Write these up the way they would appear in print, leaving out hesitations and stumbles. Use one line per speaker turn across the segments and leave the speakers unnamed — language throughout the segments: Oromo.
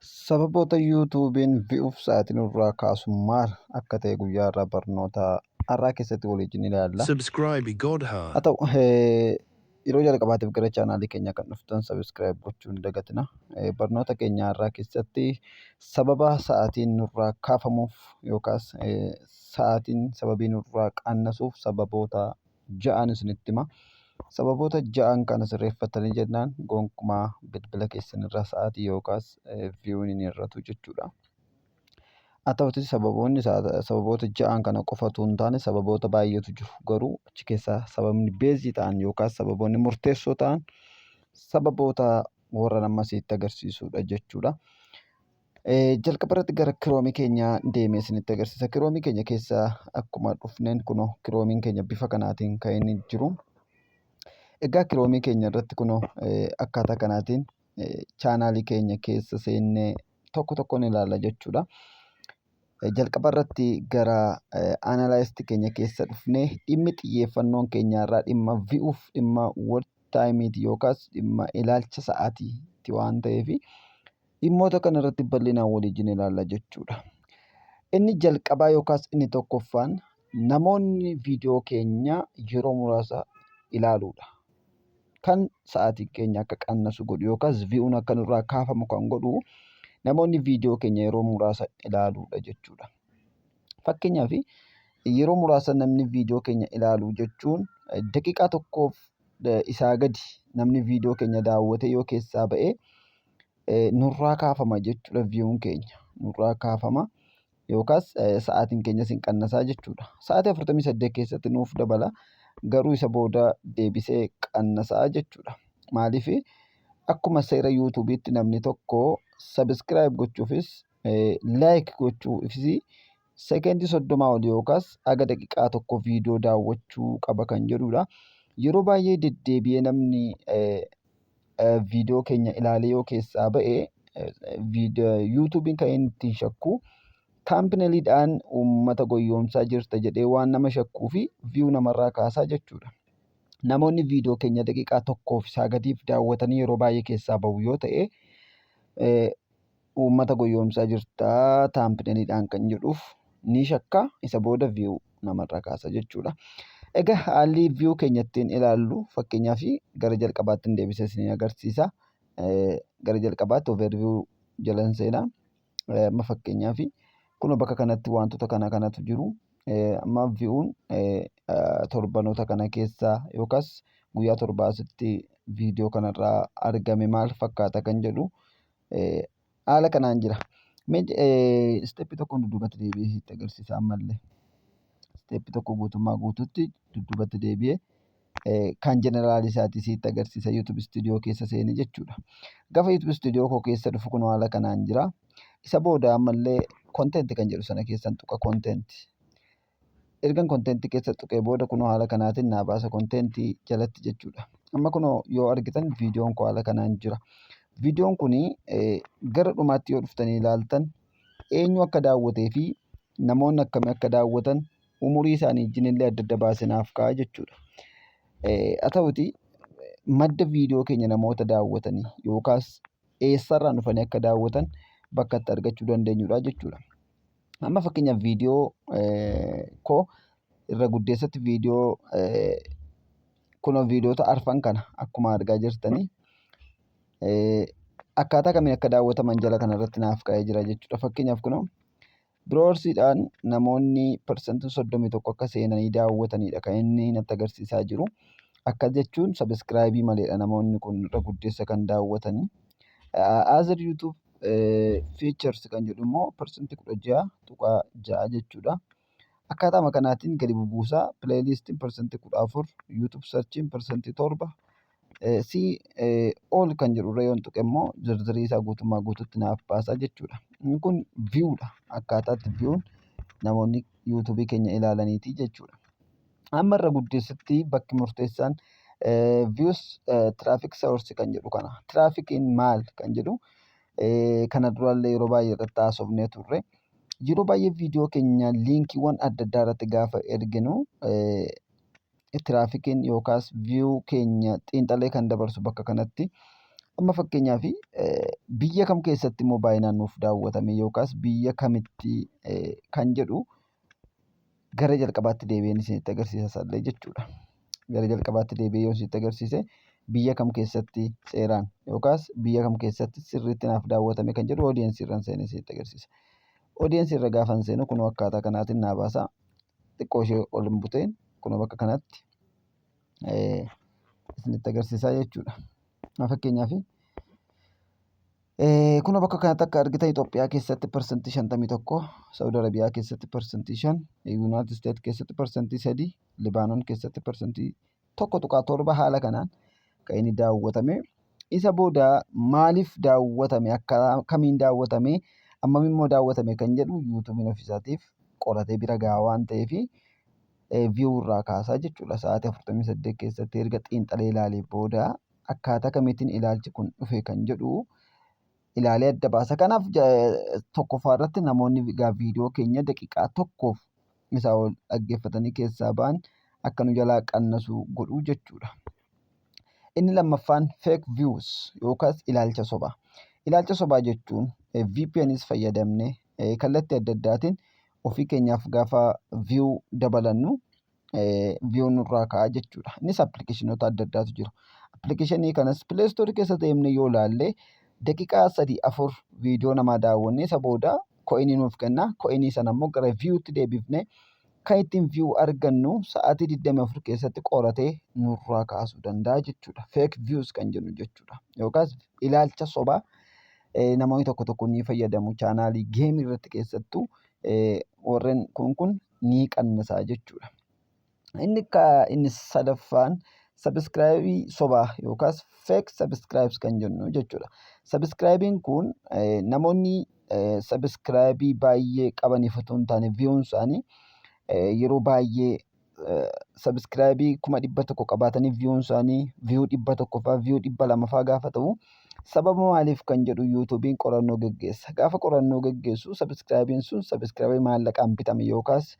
Sababoota YouTube'n vi'uuf sa'aatii nurraa kaasu maal akka ta'e guyyaa har'aa barnoota har'aa keessatti waliin ilaalla.
Subscribe Godha.
Haa ta'u, yeroo jalqabaatiif gara chaanaalii keenyaa kan dhuftan subscribe gochuu hin dagatina. Barnoota keenya har'aa keessatti sababa sa'aatiin nurraa kaafamuuf yookaas sa'aatiin sababii nurraa qannasuuf sababoota ja'an isinitti hima. Sababoota ja'an kana sirreeffatanii jennaan gonkumaa bilbila keessan irraa sa'aatii yookaas view'n hin hir'atu jechuudha. Haa ta'uti, sababoonni sababoota ja'an kana qofa otoo hin taane sababoota baay'eetu jiru. Garuu achi keessaa sababni base ta'an yookaas sababoonni murteessoo ta'an sababoota warra amma sitti agarsiisudha jechuudha. Jalqaba irratti gara Chrome keenyaa deemee isinitti agarsiisa. Chrome keenya keessa akkuma dhufneen, kunoo Chromeiin keenya bifa kanaatiin kan inni jiru. Egaa Chrome keenya irratti kunoo akkaataa kanaatiin chaanaalii keenya keessa seennee tokko tokkoon ilaalla jechuudha. Jalqaba irratti gara analytics keenya keessa dhufnee, dhimmi xiyyeeffannoon keenya irraa dhimma vi'uuf, dhimma watch timeiiti yookaas dhimma ilaalcha sa'aatiiti waan ta'eef, dhimmoota kana irratti bal'inaan waliin ilaalla jechuudha. Inni jalqabaa yookaas inni tokkoffaan namoonni viidiyoo keenya yeroo muraasa ilaaluudha. Kan sa'aatiin keenya akka qannasu godhu yookaas vi'uun akka nurraa kaafamu kan godhu namoonni viidiyoo keenya yeroo muraasa ilaaluudha jechuudha. Fakkeenyaaf, yeroo muraasa namni viidiyoo keenya ilaalu jechuun daqiiqaa 1f isaa gadi namni viidiyoo keenya daawwatee yoo keessaa ba'e nurraa kaafama jechuudha. View'n keenya nurraa kaafama yookaas sa'aatiin keenyas hin qannasaa jechuudha. Sa'aatii 48 keessatti nuuf dabala, garuu isa booda deebisee qannasaa jechuudha. Maaliif? Akkuma seera YouTubeiitti namni tokko subscribe gochuufis like gochuufis sekendii 30 ol yookaas haga daqiiqaa 1 viidiyoo daawwachuu qaba kan jedhudha. Yeroo baay'ee deddeebi'ee namni viidiyoo keenya ilaalee yoo keessaa ba'e, YouTubeiin kan inni ittiin shakku thumbnailiidhaan uummata goyyoomsaa jirta jedhee waan nama shakkuu fi view namarraa kaasaa jechuudha. Namoonni viidiyoo keenya daqiiqaa 1f isaa gadiif daawwatanii yeroo baay'ee keessaa bahu yoo ta'e, uummata goyyoomsaa jirta thumbnailiidhaan kan jedhuuf ni shakka, isa booda view namarraa kaasa jechuudha. Egaa haalli view keenya ittiin ilaallu, fakkeenyaaf, gara jalqabaatti hin deebisee isin agarsiisa. Gara jalqabaatti overview jalan seenaa. Amma fakkeenyaaf kun bakka kanatti wantoota kana kanatu jiru. Amma view'n torbanoota kana keessa yookaas guyyaa 7 asitti viidiyoo kanarraa argame maal fakkaata kan jedhu haala kanaan jira. Mee step tokkoon dudduubatti deebi'ee sitti agarsiisa ammallee. Step tokko guutummaa guutuutti dudduubatti deebi'ee kan general isaatii sitti agarsiisa, YouTube Studio keessa seenee jechuudha. Gaafa YouTube Studio koo keessa dhufu kun haala kanaan jira. Isa booda ammallee content kan jedhu sana keessan tuqa, content. Ergan content keessa tuqee booda kunoo haala kanaatiin naa baasa content jalatti jechuudha. Amma kunoo yoo argitan viidiyoon koo haala kanaan jira. Viidiyoon kuni gara dhumaatti yoo dhuftanii ilaaltan, eenyu akka daawwatee fi namoonni akkamii akka daawwatan umurii isaanii wajjin illee adda adda baasee naaf kaa'a jechuudha. Haa ta'uti, madda viidiyoo keenya namoota daawwatanii yookaas eessarraan dhufanii akka daawwatan bakka itti argachuu dandeenyudha jechuudha. Amma fakkeenyaaf viidiyoo koo irra guddeessatti viidiyoo kunoo viidiyoota arfan kana akkuma argaa jirtanii akkaataa kamiin akka daawwataman jala kanarratti naaf ka'ee jira jechuudha. Fakkeenyaaf, kunoo browseriidhaan namoonni 31% akka seenanii daawwatanidha kan inni natti agarsiisaa jiru. Akkas jechuun subscribe maleedha namoonni kun irra guddeessa kan daawwatanii. Other YouTube features kan jedhu immoo 16.6% jechuudha. Akkaataama kanaatiin gadi bubuusaa, playlistiin 14%, YouTube searchiin 7%, see all kan jedhu irra yoon tuqe immoo zirzirii isaa guutummaa guutuutti naaf baasaa jechuudha. Inni kun viewdha. Akkaataatti view'n namoonni YouTube keenya ilaalaniiti jechuudha. Amma irra guddeessatti bakki murteessaan views traffic source kan jedhu kana. Trafficiin maal kan jedhu kana duraallee yeroo baay'ee irratti haasofnee turre. Yeroo baay'ee viidiyoo keenya linkiiwwan adda addaa irratti gaafa erginu, trafficiin yookaas view keenya xiinxalee kan dabarsu bakka kanatti. Amma fakkeenyaaf, biyya kam keessatti immoo baay'inaan nuuf daawwatame yookaas biyya kamitti kan jedhu gara jalqabaatti deebi'een isinitti agarsiisa isallee jechuudha. Gara jalqabaatti deebi'ee yoo isinitti agarsiise, biyya kam keessatti seeraan yookaas biyya kam keessatti sirriitti naaf daawwatame kan jedhu audience irraan seenee isinitti agarsiisa. Audience irra gaafan seenu kunoo akkaataa kanaatiin naa baasa. Xiqqoo ishee ol hin buteen kunoo bakka kanatti isinitti agarsiisaa jechuudha. Fakkeenyaaf, kunoo bakka kanatti akka argitan Itoophiyaa keessatti 51%, Saudi Arabiyaa keessatti 5%, United States keessatti 3%, Libaanoon keessatti 1.7%, haala kanaan kan inni daawwatame. Isa booda maaliif daawwatame, akka kamiin daawwatame, ammam immoo daawwatame kan jedhu YouTubeiin ofiisaatiif qoratee bira gahaa waan ta'eef view irraa kaasaa jechuudha. Sa'aatii 48 keessatti erga xiinxalee ilaalee booda akkaataa kamiitiin ilaalchi kun dhufe kan jedhu ilaalee adda baasa. Kanaaf tokkoffaa irratti namoonni egaa viidiyoo keenya daqiiqaa 1f isaa ol dhaggeeffatanii keessaa ba'an akka nu jalaa qannasu godhuu jechuudha. Inni lammaffaan fake views yookaas ilaalcha sobaa. Ilaalcha sobaa jechuun VPNs fayyadamne kallattii adda addaatiin ofii keenyaaf gaafa view dabalannu view nurraa ka'a jechuudha. Innis applicationoota adda addaatu jiru. Applicationii kanas Play Store keessa deemnee yoo ilaalle, daqiiqaa 3, 4 viidiyoo namaa daawwannee isa booda coinii nuuf kenna. Coinii sana immoo gara viewtti deebifnee kan ittiin view argannu sa'aatii 24 keessatti qoratee nurraa kaasuu danda'a jechuudha. Fake views kan jennu jechuudha. Yookaas ilaalcha sobaa namoonni tokko tokko ni fayyadamu. Channelii gameii irratti keessattuu warreen kun ni qannasaa jechuudha. Inni sadaffaan subscribeii sobaa yookaas fake subscribes kan jennu jechuudha. Subscribeiin kun namoonni subscribeii baay'ee qabaniif otoo hin taane, viewn isaanii yeroo baay'ee subscribeii 100,000 qabaatanii viewn isaanii view 100 fa'aa, view 200 fa'aa gaafa ta'u, sababa maaliif kan jedhu YouTubeiin qorannoo geggeessa. Gaafa qorannoo geggeessu subscribeiin sun subscribeii maallaqaan bitame yookaas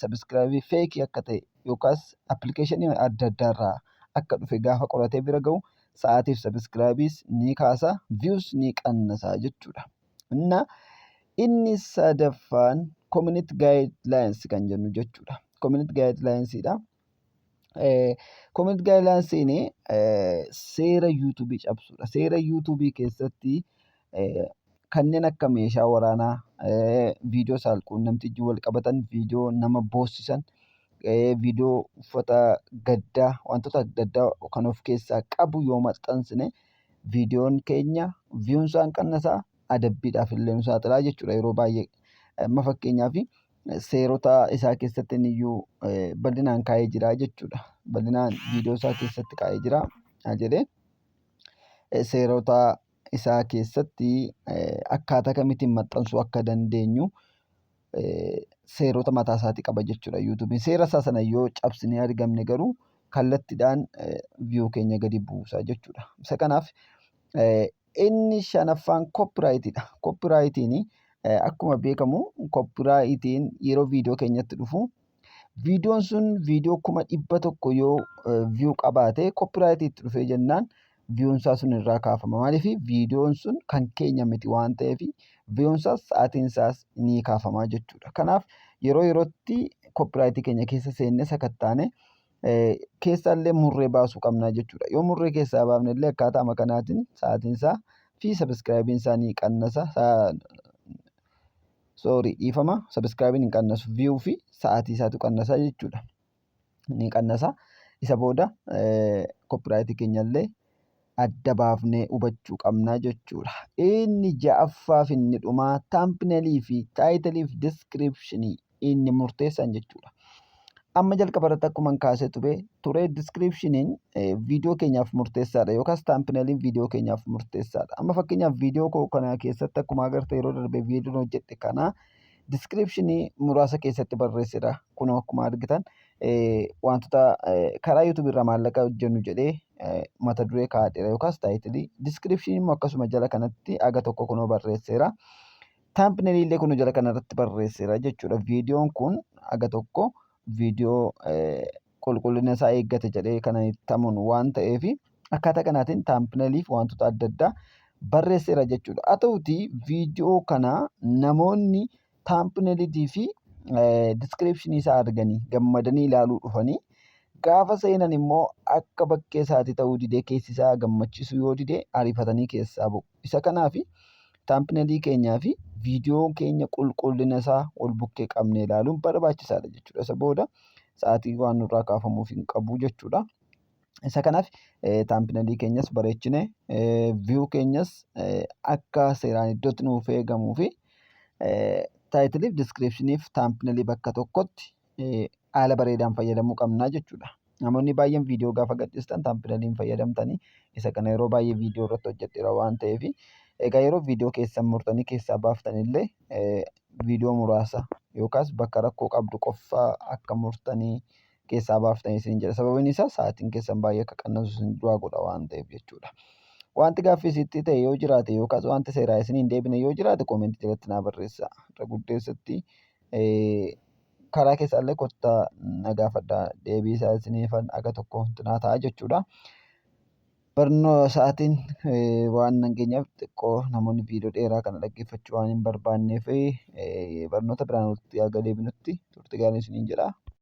subscribeii fakeii akka ta'e yookaas applicationii adda addaarraa akka dhufe gaafa qoratee bira gahu, sa'aatiif subscribeiis ni kaasa, views ni qannasaa jechuudha. Inna inni sadaffaan community guidelines kan jennu jechuudha. Community guidelinesiidha. Community guidelinesiin seera YouTubeii cabsuudha. Seera YouTubeii keessatti kanneen akka meeshaa waraanaa, viidiyoo saalquunnamtii wajjin wal qabatan, viidiyoo nama boossisan, viidiyoo uffata gaddaa, wantoota adda addaa kan of keessaa qabu yoo maxxansine, viidiyoon keenya viewn isaa hin qannasaa, adabbiidhaaf illee nu saaxilaa jechuudha yeroo baay'ee. Amma fakkeenyaaf, seerota isaa keessatti inni iyyuu bal'inaan kaa'ee jira jechuudha. Bal'inaan viidiyoo isaa keessatti kaa'ee jira jedhee, seerota isaa keessatti akkaataa kamittiin maxxansuu akka dandeenyu seerota mataa isaatii qaba jechuudha YouTubeiin. Seera isaa sana yoo cabsinee argamne garuu kallattiidhaan view keenya gadi buusa jechuudha. Isa kanaaf inni shanaffaan copyrightiidha. Copyrightiin akkuma beekamu, copyrightiin yeroo viidiyoo keenyatti dhufu, viidiyoon sun viidiyoo 100,000 yoo view qabaate, copyrightii itti dhufee jennaan viewn isaa sun irraa kaafama. Maaliif? Viidiyoon sun kan keenya miti waan ta'eef viewn isaas sa'aatiin isaas ni kaafama jechuudha. Kanaaf yeroo yerootti copyrightii keenya keessa seennee sakattaane keessaallee murree baasuu qabna jechuudha. Yoo murree keessaa baafne illee akkaataa kanaatiin sa'aatiin isaa fi subscribeiin isaa ni qannasa. Sorry, dhiifama, subscribeiin hin qannasu, view fi sa'aatii isaatu qannasa jechuudha. Ni qannasa. Isa booda copyrightii keenyallee adda baafnee hubachuu qabna jechuudha. Inni ja'affaaf inni dhumaa thumbnailii fi titleii fi descriptionii inni murteessan jechuudha. Amma jalqaba irratti akkuma kaasee ture, descriptioniin viidiyoo keenyaaf murteessaadha yookaas thumbnailiin viidiyoo keenyaaf murteessaadha. Amma fakkeenyaaf, viidiyoo koo kana keessatti akkuma agarte yeroo darbe viidiyoon hojjedhe kana descriptionii muraasa keessatti barreessedha. Kun akkuma argitan wantoota karaa YouTubeii irraa maallaqa hojjennu jedhee mata duree kaa'adheera yookaas titleii. Descriptionii immoo akkasuma jala kanatti aga tokko kunoo barreesseera. Thumbnailii illee kunoo jala kanarratti barreesseera jechuudha. Viidiyoon kun aga tokko viidiyoo qulqullina isaa eeggate jedhee kan itti amanu waan ta'eef Akkaataa kanaatiin thumbnailiif wantoota adda addaa barreesseera jechuudha. Haa ta'utii viidiyoo kana namoonni thumbnailii fi descriptionii isaa arganii gammadanii ilaaluu dhufanii, gaafa seenan immoo akka bakkee isaatii ta'uu didee, keessi isaa gammachiisuu yoo dide, ariifatanii keessaa bu'u. Isa kanaaf thumbnailii keenyaa fi viidiyoo keenya qulqullina isaa wal bukkee qabnee ilaaluun barbaachisaadha jechuudha. Isa booda sa'aatii waan nurraa kaafamuuf hin qabu jechuudha. Isa kanaaf thumbnailii keenyas bareechine, view keenyas akka seeraan iddootti nuuf eegamuu fi titleiif, descriptioniif thumbnailii bakka tokkotti haala bareedaan fayyadamuu qabna jechuudha. Namoonni baay'een viidiyoo gaafa gadhiistan thumbnailii hin fayyadamtanii. Isa kana yeroo baay'ee viidiyoo irratti hojjedheera waan ta'eef, egaa yeroo viidiyoo keessan murtanii keessaa baaftan illee viidiyoo muraasa yookaas bakka rakkoo qabdu qofa akka murtanii keessaa baaftanii isin jedha. Sababiin isaa sa'aatiin keessan baay'ee akka qannasu isin duraa godha waan ta'eef jechuudha. Wanti gaaffii sitti ta'e yoo jiraate yookaas wanti seeraa isin hin deebine yoo jiraate, commentii jalatti naa barreessaa. Irra guddeessatti karaa keessaallee kottaa na gaafadhaa, deebii isaa isiniifan aga tokko naa ta'a jechuudha. Barnoo sa'aatiin waan nageenyaaf xiqqoo namoonni viidiyoo dheeraa kana dhaggeeffachuu waan hin barbaanneef, barnoota biraan walitti haga deebinutti turtii gaarii isiniin jedha.